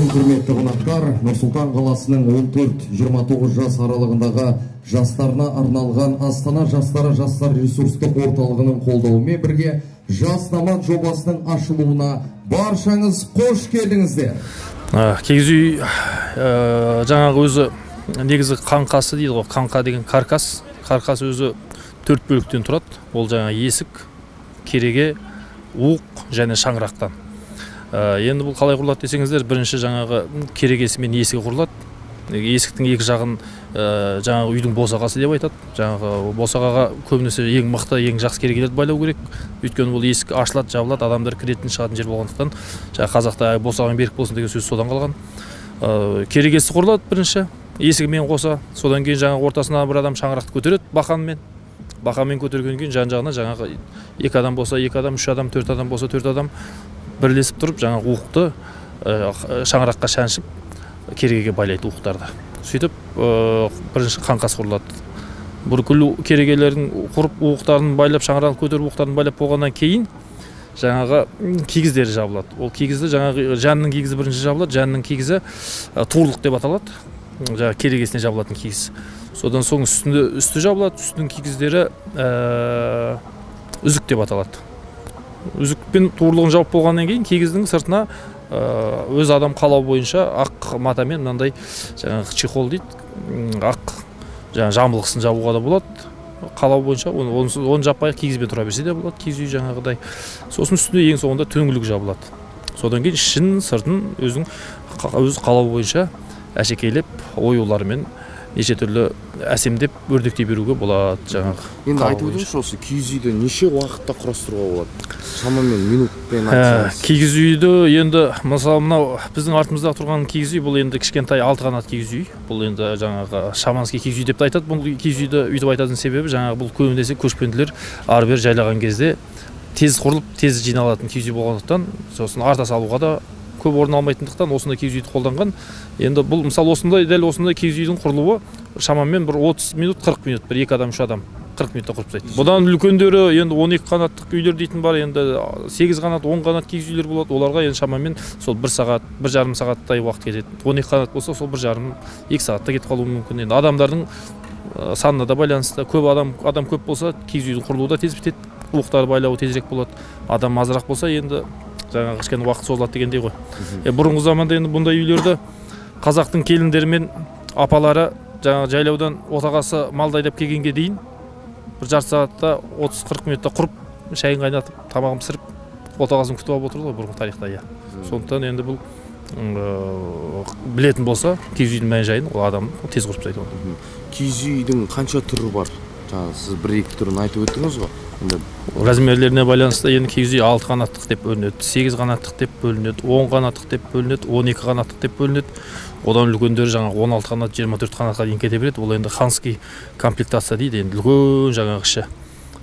Құрметті қонақтар, Нұр-Сұлтан қаласының 14-29 жас аралығындағы жастарына арналған Астана жастары жастар ресурстық орталығының қолдауымен бірге Жас Номад жобасының ашылуына баршаңыз қош келдіңіздер. Киіз үй жаңағы өзі негізі қаңқасы дейді ғой, қаңқа деген каркас. Каркас өзі төрт бөліктен тұрады. Ол жаңа есік, кереге, уық және шаңырақтан. Енді бұл қалай құрылады десеңіздер, бірінші жаңағы керегесі мен есігі құрылады. Есіктің екі жағын жаңағы үйдің босағасы деп айтады. Жаңағы босағаға көбінесе ең мықты, ең жақсы керегелерді байлау керек. Өйткені бұл есік ашылады, жабылады, адамдар кіретін, шығатын жер болғандықтан, жаңағы қазақта босағаң берік болсын деген сөз содан қалған. Керегесі құрылады бірінші, есігімен қоса. Содан кейін жаңағы ортасына бір адам шаңырақты көтереді бақанмен. Бақанмен көтергеннен кейін жан-жағына жаңағы екі адам болса екі адам, үш адам, төрт адам болса төрт адам бірлесіп тұрып жаңағы уықты шаңыраққа шаншып керегеге байлайды уықтарды. Сөйтіп бірінші қаңқасы құрылады. Бүкіл керегелерін құрып, уықтарын байлап, шаңырағын көтеріп, уықтарын байлап болғаннан кейін жаңағы кигіздері жабылады. Ол кигізді жаңағы жанның кигізі бірінші жабылады. Жанның кигізі туырлық деп аталады. Жаңағы керегесіне жабылатын кигіз. Содан соң үсті жабылады. Үстінің кигіздері үзік деп аталады. Үзікпен туырлығын жауып болғаннан кейін кигіздің сыртына өз адам қалау бойынша ақ матамен мынандай жаңағы чехол дейді, ақ жаңағы жамылғысын жабуға да болады. Қалау бойынша оны жаппай кигізбен тұра берсе де болады, киіз үй жаңағыдай. Сосын үстіне ең соңында төңгілік жабылады. Содан кейін ішін, сыртын өзінің өз қалау бойынша әшекейлеп оюлармен неше түрлі әсемдеп өрнектей беруге болады жаңағы. Енді айтып өтіңізші, осы киіз үйді неше уақытта құрастыруға болады? Шамамен минутпен айтсаңыз. Киіз үйді енді мысалы мынау біздің артымызда тұрған киіз үй, бұл енді кішкентай 6 қанат киіз үй. Бұл енді жаңағы шаманский киіз үй деп те айтады. Бұл киіз үйді өйтіп айтатын себебі жаңағы бұл көбінесе көшпенділер ары-бері жайлаған кезде тез құрылып, тез жиналатын киіз үй болғандықтан, сосын арта салуға да көп орын алмайтындықтан осындай киіз үйді қолданған. Енді бұл мысалы осындай, дәл осындай киіз үйдің құрылуы шамамен бір 30 минут, 40 минут, бір екі адам, үш адам 40 минутта құрып тастайды. Бұдан үлкендері енді 12 қанаттық үйлер дейтін бар, енді 8 қанат, 10 қанат киіз үйлер болады. Оларға енді шамамен сол 1 сағат, 1,5 сағаттай уақыт кетеді. 12 қанат болса, сол 1,5-2 сағатта кетіп қалуы мүмкін. Енді адамдардың санына да байланысты. Көп адам көп болса, киіз үйдің құрылуы да тез бітеді, уықтары байлауы тезірек болады. Адам азырақ болса, енді жаңағы кішкене уақыт созылады дегендей ғой. Бұрынғы заманда енді бұндай үйлерді қазақтың келіндері мен апалары жаңағы жайлаудан отағасы малды айдап келгенге дейін бір жарты сағатта 30-40 минутта құрып, шайын қайнатып, тамағын пісіріп, отағасын күтіп алып отырды ғой бұрынғы тарихта. Иә. Сондықтан енді бұл білетін болса, киіз үйдің мән жайын ол адам тез құрып тастайды оны. Киіз үйдің қанша түрі бар? Жаңа сіз бір-екі түрін айтып өттіңіз ғой. Енді размерлеріне байланысты енді киіз үй 6 қанаттық деп бөлінеді, 8 қанаттық деп бөлінеді, 10 қанаттық деп бөлінеді, 12 қанаттық деп бөлінеді. Одан үлкендері жаңағы 16 қанат, 24 қанатқа дейін кете береді. Ол енді ханский комплектация дейді. Енді үлкен жаңағы іші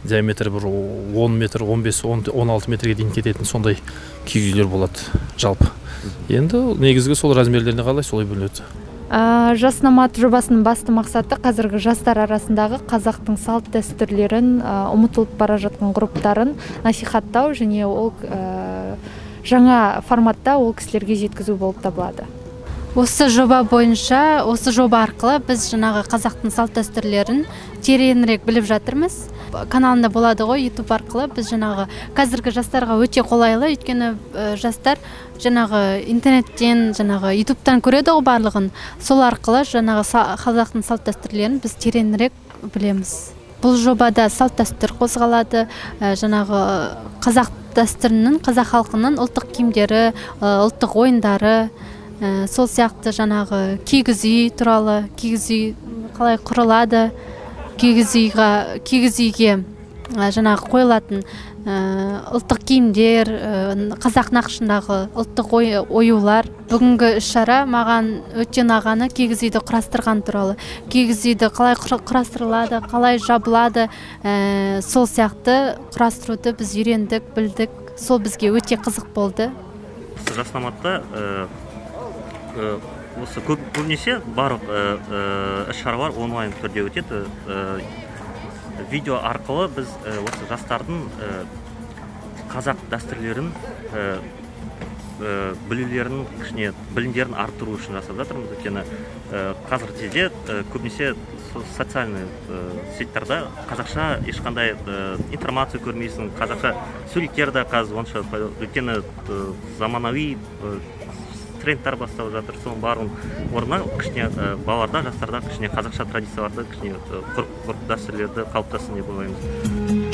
диаметрі бір 10 метр, 15, 16 метрге дейін кететін сондай киіз үйлер болады жалпы. Енді негізгі сол размерлеріне қалай солай бөлінеді. Жас Номад жобасының басты мақсаты қазіргі жастар арасындағы қазақтың салт дәстүрлерін, ұмытылып бара жатқан ғұрыптарын насихаттау және ол жаңа форматта ол кісілерге жеткізу болып табылады. Осы жоба бойынша, осы жоба арқылы біз жаңағы қазақтың салт дәстүрлерін тереңірек біліп жатырмыз. Каналында болады ғой, YouTube арқылы біз жаңағы қазіргі жастарға өте қолайлы, өйткені жастар жаңағы интернеттен, жаңағы YouTube'тан көреді ғой барлығын. Сол арқылы жаңағы қазақтың салт дәстүрлерін біз тереңірек білеміз. Бұл жобада салт дәстүр қозғалады, жаңағы қазақ дәстүрінің, қазақ халқының ұлттық киімдері, ұлттық ойындары, сол сияқты жаңағы кигіз үй туралы, кигіз үй қалай құрылады, кигіз үйге жаңағы қойылатын ұлттық киімдер, қазақ нақышындағы ұлттық оюлар. Бүгінгі іс-шара маған өте ұнағаны кигіз үйді құрастырған туралы. Кигіз үйді қалай құрастырылады, қалай жабылады, сол сияқты құрастыруды біз үйрендік, білдік. Сол бізге өте қызық болды. Жас номадта осы көбінесе барлық іс-шаралар онлайн түрде өтеді. Видео арқылы біз осы жастардың қазақ дәстүрлерін білулерін, кішкене білімдерін арттыру үшін жасап жатырмыз. Өйткені қазіргі кезде көбінесе социальный сетьтарда қазақша ешқандай информация көрмейсің, қазақша суреттер де қазір онша пайда, өйткені заманауи трендтар басталып жатыр. Соның барлығын орнына кішкене балаларда, жастарда кішкене қазақша традицияларды, кішкене ғұрып дәстүрлерді қалыптассын деп ойлаймыз.